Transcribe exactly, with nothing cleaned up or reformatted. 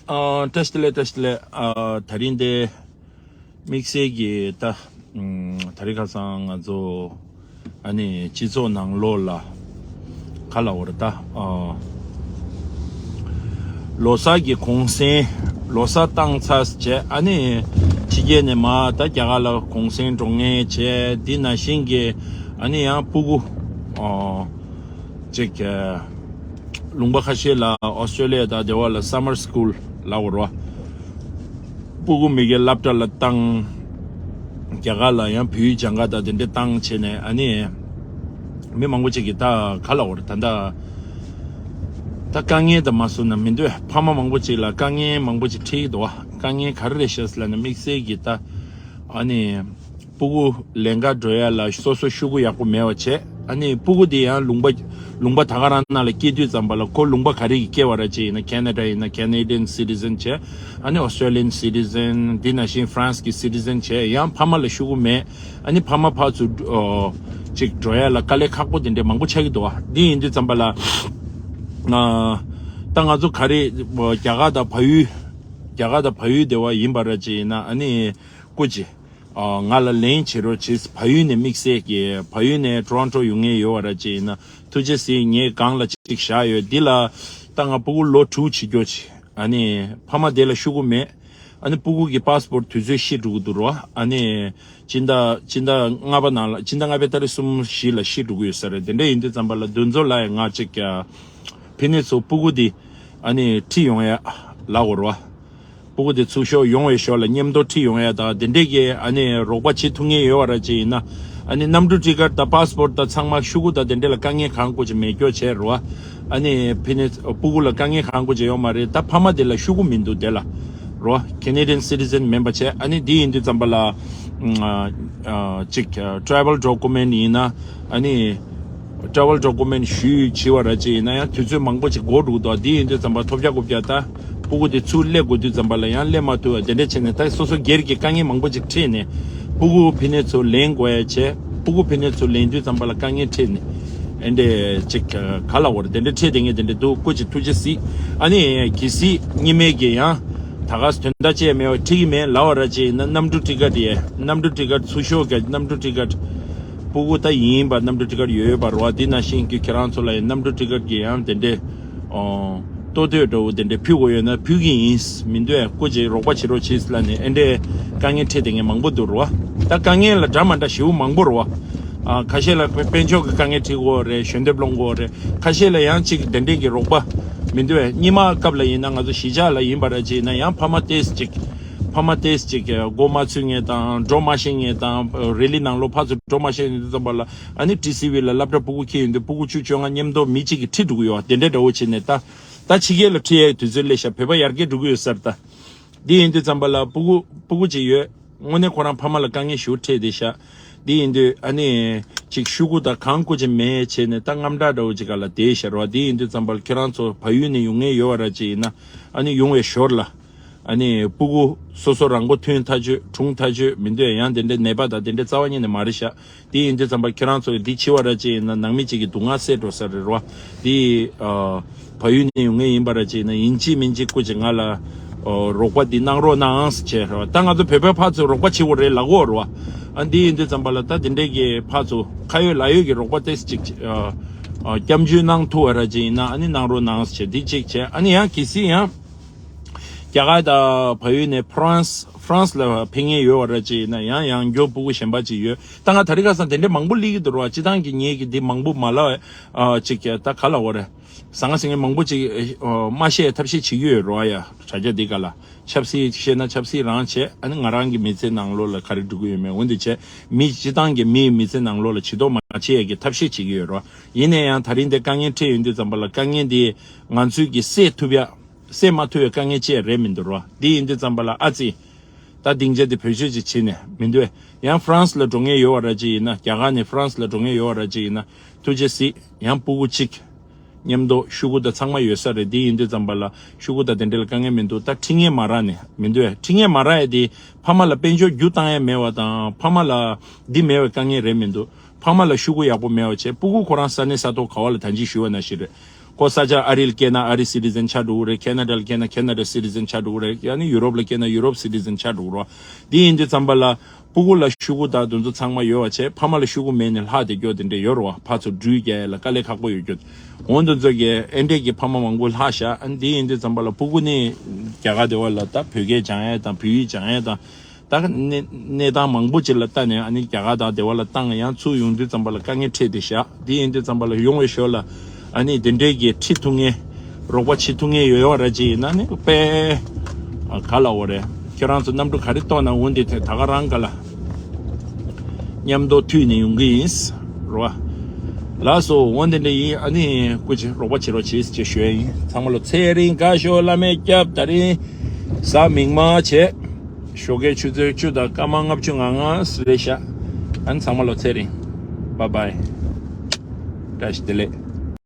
ཨ། བཀྲ་ཤིས་བདེ་ལེགས། བཀྲ་ཤིས་བདེ་ལེགས། ཨ། དེ་རིང་འདི་དམིགས་བསལ་གྱི་ད། ཨམ། དེ་རིང་ཁ་སང་ང་ཚོ་ཨ་ནི་སྤྱི་ཚོགས་ནང་ལོགས་ལ་ག་ལབ་དགོས་རེད་ད། ཨ། ལོ་གསར་གྱི་གུང་སེང་། ལོ་གསར་བཏང་ཚར་བྱས། ཨ་ནི་ཕྱི་རྒྱལ་ནས་མར་ད་རྒྱ་གར་ལ་གུང་སེང་འགྲོ་མཁན་བྱས། འདི་ནང་བཞིན་གྱི་ཨ་ནི་ཡང་སྤུ་གུ། ཨ། ཅིག་ཨ། ལུང་པ་ཁ་ཤས་ལ། ཨོ་སི་ཊྲེ་ལི་ཡ་དང་དེ་བ་ལ་སམ་མར་སི་ཀུལ་ལབ་དགོས་རེད་བ། སྤུ་གུ་མི་སྒེར་སློབ་གྲྭ་ལ་བཏང་། རྒྱ་གར་ལ་ཡང་བོད་ཡིག་སྦྱང་ག་དང་དེ་འདྲ་བཏང་བྱས་ནས། ཨ་ནི་མི་མང་པོ་ཅིག་གིས་ད་ག་ལབ་དགོས་རེད་ད། ད་ད་དཀའ་ངལ་དང་མ་བཟུང་ན་མི་འདུག་ཕ་མ་མང་པོ་ཅིག་ལ་དཀའ་ངལ་མང་པོ་ཅིག་འཕྲད་ཀྱི་འདུག་བ། དཀའ་ངལ་ག་རེ་རེད་ཤག་ཟེར་ལབ་ན། དམིགས་བསལ་གྱི་ད་ཨ་ནི། སྤུ་གུ་ལེན་ག་འགྲོ་ཡ་ལ་སོ་སོ་ཤོག་གུ་ཡག་པོ་མེད་པ་བྱས། ཨ་ནི་སྤུ་གུ་དེ་ཡང་ལུང་པ་ལུང་པ་ད་ག་རང་ནང་ལ་སྐྱེས་དུས་ཙམ་པ་ལ། ཁོ་ལུང་པ་ག་རེ་གི་སྐྱེས་པ་ར་ཅིག་ཡིན་ན། ཁེ་ན་ཌ་ཡིན་ན་Canadian citizen བྱས། ཨ་ནི་Australian citizen། འདི་ནང་བཞིན་France གི་citizen བྱས། ཡང་ཕ་མ་ལ་ཤོག་གུ་མེད། ཨ་ནི་ཕ་མ་ཕར་ཚུར་ཨོ་ཅིག་འགྲོ་ཡ་ལ་དཀའ་ལས་ཁག་པོ་དེ་འདྲས་མང་པོ་ཆགས་ཀྱི་འདུག་བ། འདི་ཡིན་དུས་ཙམ་པ་ལ། ཨ། ད་ང་ཚོ་ག་རེ། ཨོ། རྒྱ་གར་དང་བལ་ཡུལ། རྒྱ་གར་དང་བལ་ཡུལ་དེ་བ་ཡིན་པ་ར་ཅིག་ཡིན་ན། ཨ་ནི་སྐུ་མཁྱེན། ཨ། ང་ལ་ལན་བྱེད་རོགས་བྱེད། བལ་ཡུལ་ནས་དམིགས་བསལ་གྱི་བལ་ཡུལ་ནས་ཊོ་རོན་ཊོ་ཡོང་མཁན་ཡོད་པ་ར་ཅིག་ཡིན་ན། ཐུགས་རྗེ་གཟིགས། ངས་སྒང་ལ་ཅིག་བཞག་ཡོད། འདི་ལ་ད་ང་སྤུ་གུ་ལོ་དྲུག་བྱེད་རྒྱུ་ཅིག་ཨ་ནི་ཕ་མ་དེ་ལ་ཤོག་གུ་མེད། ཨ་ནི་སྤུ་གུ་གི་པཱ་སི་པོར་ཊི་དུས་ཚོད་ཤི་འགྲོ་གི་འདུག་རོ། ཨ་ནི་སྤྱི་ཟླ་སྤྱི་ཟླ་ལྔ་པ་ནང་ལ། སྤྱི་ཟླ་ལྔ་པའི་ཏ་རིག་གསུམ་བཞི་ལ་ཤི་འགྲོ་གི་ཡོད་ས་རེད། དེ་འདྲ་ཡིན་དུས་ཙམ་པ་ལ། འདི་ཚོ་ལ་ཡང་ང་ཅིག་ཨ། ཕི་ནས་ཚུར་སྤུ་གུ་འདི་ཨ་ནི་ཁྲིད་ཡོང་ཡ་ལབ་དགོས་རེད་བ། སྤུ་གུ་དེ་ཚུར་ཤོག་ཡོང་བའི་ཞོར་ལ་མཉམ་དུ་ཁྲིད་ཡོང་ཡ་དང་དེ་འདྲས་ཀྱི་ཨ་ནི་རོགས་པ་བྱེད་ཐུབ་མཁན་ཡོད་པ་ར་ཅིག་ཡིན་ན། ཨ་ནི་གནམ་གྲུ་ཊི་ཀཊ་དང་པཱ་སི་པོར་ཊི་དང་ཚང་མ། ཤོག་གུ་དང་དེ་འདྲས་ལ་དཀའ་ངལ་གང་དགོས་ཀྱི་མེད་སྐྱོ་བྱས་རེད་བ། ཨ་ནི་ཕི་ནས་སྤུ་གུ་ལ་དཀའ་ངལ་གང་དགོས་ཀྱི་ཡོད་མ་རེད། ད་ཕ་མ་དེ་ལ་ཤོག་གུ་མི་འདུག་དེ་ལ་རོ། Canadian citizen མིན་པ་བྱས། ཨ་ནི་འདི་ཡིན་དུས་ཙམ་པ་ལ། ཨ། ཨ། ཅིག་travel document ཡིན་ན། ཨ་ནི་travel document ཞུས་བྱས་པ་ར་ཅིག་ཡིན་ན་ཡང་དུས་ཚོད་མང་པོ་ཅིག་འགོར་འགྲོ་གི་འདུག་འདི་ཡིན་དུས་ཙམ་པ་ཐོབ་རྒྱག་དགོས་རྒྱག་ད། སྤུ་གུ་དེ་ཚུར་སླེབས་དགོས་དུས་ཙམ་པ་ལ་ཡང་སླེབས་མ་ཐུབ་པ་དེ་འདྲ་བྱས་ནས། ད་སོ་སོ་སྒེར་གྱི་དཀའ་ངལ་མང་པོ་ཅིག་འཕྲད་ནས། སྤུ་གུ་ཕི་ནས་ཚུར་ལེན་དགོས་ཡ་བྱས། སྤུ་གུ་ཕི་ནས་ཚུར་ལེན་དུས་ཙམ་པ་ལ་དཀའ་ངལ་འཕྲད་ནས། ཨེ་འདྲས་ཅིག་ག་ལབ་དགོས་རེད། དེ་འདྲ་འཕྲད་བསྡད་མཁན་དེ་འདྲ་འདུག་སྐུ་མཁྱེན་ཐུགས་རྗེ་གཟིགས། ཨ་ནི་གལ་སྲིད་གཉིས་མེད་ཀྱི་ཡང་ད་ག་དོན་དག་ཅི་ཡང་མེད་པ། ཁྲིད་ཀྱི་མེད་ལབ་པ་ར་ཅིག་ཡིན་ན། གནམ་གྲུ་ཊི་ཀཊ་ཡས། གནམ་གྲུ་ཊི་ཀཊ་ཚུར་ཤོག་གི་གནམ་གྲུ་ཊི་ཀཊ། སྤུ་གུ་ད་ཡིན་པ་གནམ་གྲུ་ཊི་ཀཊ་ཡོད་ཡོད་པ་རེད་བ། འདི་ནང་བཞིན་གྱི་ཁྱེད་རང་ཚོ་ལ་ཡང་གནམ་གྲུ་ཊི་ཀཊ་ཀྱི་ཡང་དེ་འདྲས། ཨོ། ལྟོ་ཐོས་འདྲ་བོ་དེ་འདྲས་ཕུལ་དགོས་ཡོད་ན་ཕུལ་གྱི་ཡིན། མི་འདུག་ཨ། སྐུ་མཁྱེན་རོགས་པ་བྱེད་རོགས་བྱེད་ལབ་ནས་ཨེ་འདྲས་དཀའ་ངལ་འཕྲད་བསྡད་མཁན་མང་པོ་འདུག་རེད་བ། ད་དཀའ་ངལ་ལ་འདྲ་མ་འདྲ་ཞེ་པོ་མང་པོ་རེད་བ། ཨ། ཁ་ཤས་ལ་དཔལ་འབྱོར་གྱི་དཀའ་ངལ་འཕྲད་ཀྱི་ཡོད་རེད། ཞལ་འདེབས་སློང་གི་ཡོད་རེད། ཁ་ཤས་ལ་ཡང་ཅིག་དེ་འདྲས་ཀྱི་རོགས་པ་མི་འདུག་ཨ། སྔོན་མ་སྐབས་ལ་ཡིན་ན་ང་ཚོ་གཞིས་ཆགས་ལ་ཡིན་པ་ར་ཅིག་ཡིན་ན་ཡང་ཕ་མ་ཏོག་ཙམ་ཅིག་ཕ་མ་ཏོག་ཙམ་ཅིག་མགོ་མ་ཚོས་མཁན་དང་། འགྲོ་མ་ཤེས་མཁན་དང་། རི་ལི་ནང་ལོགས་ཕར་ཚུར་འགྲོ་མ་ཤེས་མཁན་དེ་ཙམ་པ་ལ། ཨ་ནི་ཊི་སི་ཝི་ལ་སློབ་གྲྭ་སྤུ་གུ་འཁྱེར་ཡོང་དུས་སྤུ་གུ་བཅུ་བཅོ་ལྔ་མཉམ་དུ་མི་གཅིག་གིས་ཁྲིད་འགྲོ་གི་ཡོད། དེ་འདྲའི་འདྲ་བོ་བྱས་ནས་ད། ད་ཕྱི་རྒྱལ་ལ་ཁྲིད་ཡའི་དུས་ཚོད་སླེབས་ཤག་བོད་པ་ཡར་རྒྱས་འགྲོ་གི་ཡོད་ས་རེད་ད། འདི་ཡིན་དུས་ཙམ་པ་ལ་སྤུ་གུ་སྤུ་གུ་གཅིག་ཡོད། དངོས་གནས་ཁོ་རང་ཕ་མ་ལ་དཀའ་ངལ་ཞེ་པོ་འཕྲད་བསྡད་ཤག་འདི་ཡིན་དུས་ཨ་ནི་ཅིག་ཤོག་གུ་དང་གང་དགོས་ཀྱི་མེད་བྱས་ནས། ད་དངངས་སྐྲག་འདྲ་བོ་ཅིག་སྒང་ལ་བསྡད་ཤག་རེད་བ། འདི་ཡིན་དུས་ཙམ་པ་ལ་ཁྱེད་རང་ཚོ་བལ་ཡུལ་ནས་ཡོང་མཁན་ཡོད་པ་ར་ཅིག་ཡིན་ན། ཨ་ནི་ཡོང་བའི་ཞོར་ལ། ཨ་ནི་སྤུ་གུ་སོ་སོ་རང་མགོ་ཐོན་ཐག་ཆོད། གྲོངས་ཐག་ཆོད། མི་འདུག་ཡང་དེ་འདྲའི་ནད་པ་དང་དེ་འདྲའི་རྩ་བ་ཉིད་ནས་མ་རེད་ཤག་འདི་ཡིན་དུས་ཙམ་པ་ཁྱེད་རང་ཚོ་འདི་འཁྱེར་བ་ར་ཅིག་ཡིན་ན་ནང་མི་གཅིག་གི་སྡུག་བསྔལ་སེལ་འགྲོ་ས་རེད་རོ། འདི་ཨ་བལ་ཡུལ་ནས་ཡོང་མཁན་ཡིན་པ་ར་ཅིག་ཡིན་ན། ཡིན་གཅིག་མིན་གཅིག་སྐུ་མཁྱེན་ང་ལ་ཨོ་རོགས་པ་འདི་གནང་རོགས་གནང་ཟེར་བྱས་རོ། ད་ང་ཚོ་བོད་པའི་ཕར་ཚུར་རོགས་པ་བྱེད་དགོས་རེད་ལབ་ཀྱི་ཡོད་རེད་བ། ཨ་འདི་ཡིན་དུས་ཙམ་པ་ལ་ད་དེ་འདྲའི་གི་ཕར་ཚུར་ཁ་ཡོད་ལག་ཡོད་ཀྱི་རོགས་པ་ཏོག་ཙམ་ཅིག་ཨ་ཨ་སྐྱབས་འཇུག་གནང་ཐུབ་པ་ར་ཅིག་ཡིན་ན། ཨ་ནི་གནང་རོགས་གནང་ཟེར་བྱས་འདི་གཅིག་བྱས། ཨ་ནི་ཡང་གལ་སྲིད་ཡང་རྒྱ་གར་དང་བལ་ཡུལ་ནས་ཧྥ་རན་སི་ཧྥ་རན་སི་ལ་ཕེབས་མཁན་ཡོད་པ་ར་ཅིག་ཡིན་ན། ཡང་ཡང་འགྱོ་སྤུ་གུ་གཞན་པ་ཅིག་ཡོད། ད་ང་ད་རེས་ཁ་སང་དེ་འདྲ་མང་པོ་སླེབས་ཀྱི་འདུག་ར་བ། སྤྱིར་བཏང་གི་ངེད་ཀྱི་འདི་མང་པོ་མ་ལབ་ཨ་ཅིག་ད་ག་ལབ་དགོས་རེད། ཟང་ངེ་ཟིང་ངེ་མང་པོ་ཅིག་ཨ་མ་བཤད་ཐབས་ཤེས་བྱེད་ཀྱི་ཡོད་ར་བ། ཡ་དྲ་རྒྱ་འདི་ག་ལ་ཆབ་སྲིད་བཤད་ན་ཆབ་སྲིད་རང་བྱས། ཨ་ནི་ང་རང་གི་མི་ཚེ་ནང་ལོགས་ལ་ག་རེ་འགྲོ་གི་ཡོད་མེད་འོ་འདི་བྱས། མི་སྤྱིར་བཏང་གི་མིའི་མི་ཚེ་ནང་ལོགས་ལ་བྱེད་ཐབས་མ་བྱེད་ཡས་ཀྱི་ཐབས་ཤེས་བྱེད་ཀྱི་ཡོད་ར་བ། ཡིན་ན་ཡང་ད་རིང་འདི་དཀའ་ངལ་འཕྲད་ཡོང་དུས་ཙམ་པ་ལ་དཀའ་ངལ་འདི་ང་ཚོས་ཀྱི་སེལ་ཐུབ་ཡ། སེལ་མ་ཐུབ་པའི་དཀའ་ངལ་ཅིག་རེད་མི་འདུག་རོ། འདི་ཡིན་དུས་ཙམ་པ་ལ་ཨ་ཙི། ད་སྡིངས་ཆ་འདི་བེད་སྤྱོད་ཅིག་བྱས་ནས་མི་འདུག་ཡང་ཧྥ་རན་སི་ལ་འགྲོ་མཁན་ཡོད་པ་ར་ཅིག་ཡིན་ན། རྒྱ་གར་ནས་ཧྥ་རན་སི་ལ་འགྲོ་མཁན་ཡོད་པ་ར་ཅིག་ཡིན་ན། ཐུགས་རྗེ་གཟིགས། ཡང་སྤུ་གུ་གཅིག་མཉམ་དུ་ཤོག་གུ་དང་ཚང་མ་ཡོད་ས་རེད། འདི་ཡིན་དུས་ཙམ་པ་ལ་ཤོག་གུ་དང་དེ་འདྲ་ལ་དཀའ་ངལ་མི་འདུག་ད་ཁྲིད་མཁན་མ་རག་ནས་མི་འདུག་ཁྲིད་མཁན་མ་རག་ཡ་དེ་ཕ་མ་ལ་དཔལ་འབྱོར་རྒྱུ་བཏང་ཡ་མེད་པ་དང་། ཕ་མ་ལ་འདི་མེད་པའི་དཀའ་ངལ་རེད་མི་འདུག་ཕ་མ་ལ་ཤོག་གུ་ཡག་པོ་མེད་པ་བྱས། སྤུ་གུ་ཁོ་རང་ས་གནས་ས་ཐོག་ག་བ་ལ་ད་གིན་ཞུས་པ་ནང་བཞིན་རེད། ཁོ་ས་ཆ་ཨ་རི་ལ་སྐྱེས་ན་ཨ་རི་སི་ཊི་ཟན་ཆགས་འགྲོ་གི་རེད། ཁེ་ན་ཌ་ལ་སྐྱེས་ན་ཁེ་ན་ཌ་སི་ཊི་ཟན་ཆགས་འགྲོ་གི་རེད། ཡང་ན་ཡུ་རོབ་ལ་སྐྱེས་ན་ཡུ་རོབ་སི་ཊི་ཟན་ཆགས་འགྲོ་གི་རེད། འདི་ཡིན་དུས་ཙམ་པ་ལ་ཕྲུ་གུ་ལ་ཤོག་གུ་དང་དེ་ཚོ་ཚང་མ་ཡོད་པ་བྱས། ཕ་མ་ལ་ཤོག་གུ་མེད་ནས་ལྷག་བསྡད་རྒྱུ་དེ་འདྲ་ཡོད་རེད་བ། ཕར་ཚུར་འགྲུལ་རྒྱག་ཡ་ལ་དཀའ་ལས་ཁག་པོ་ཡོད་རྒྱུ། འོ་འདི་ཚོ་གི་ཨེ་འདྲས་ཀྱི་ཕ་མ་མང་པོ་ལྷག་ཤག་ཨ་འདི་ཡིན་དུས་ཙམ་པ་ལ་ཕྲུ་གུ་ནི་རྒྱ་གར་དེ་བ་ལ་ད་བོད་སྐད་སྦྱང་ཡ་དང་བོད་ཡིག་སྦྱང་ཡ་དང་། ད་གནས་གནས་སྟངས་མང་པོ་ཅིག་ལ་ལྟ་ནས་ཨ་ནི་རྒྱ་གར་དང་དེ་བ་ལ་བཏང་ཡང་ཚུར་ཡོང་དུས་ཙམ་པ་ལ་དཀའ་ངལ་འཕྲད་དེ་བཞག་འདི་ཡིན་དུས་ཙམ་པ་ལ་ཡོང་བའི་ཞོར་ལ་ཨ་ནི་དེ་འདྲའི་གི་ཁྲིད་ཐུབ་མཁན་རོགས་པ་བྱེད་ཐུབ་མཁན་ཡོད་ཡོད་ར་ཅིག་ཡིན་ན་ནི་དཔེ་ག་ལ་འོ་རེད། ཁྱོད་རང་ཚོ་གནམ་གྲུ་ག་རེ་གཏོང་ན་འོ་འདི་དེ་ད་ག་རང་ག་ལ་མཉམ་དུ་མཐུད་ནས་ཡོང་གི་ཡིན། རོ། ལགས་སོ། འོ་འདི་འདྲ་ཡིན། ཨ་ནི་སྐུ་མཁྱེན་རོགས་པ་བྱེད་རོགས་བྱེད་ཅེས་ཞུ་ཡ་ཡིན། ཚང་མ་ལ་ཚེ་རིང་དགའ་ཤོག་བླ་མས་སྐྱབས། ད་རིང་གཟའ་མིག་དམར་བྱས། ཞོགས་ཀའི་ཆུ་ཚོད་བཅུ་དང་སྐར་མ་ལྔ་བཅུ་ང་ལྔ་རེད་ཤག་ཨ་ནི་ཚང་མ་ལ་ཚེ་རིང་། བཱའི་བཱའི། བཀྲ་ཤིས་བདེ་ལེགས།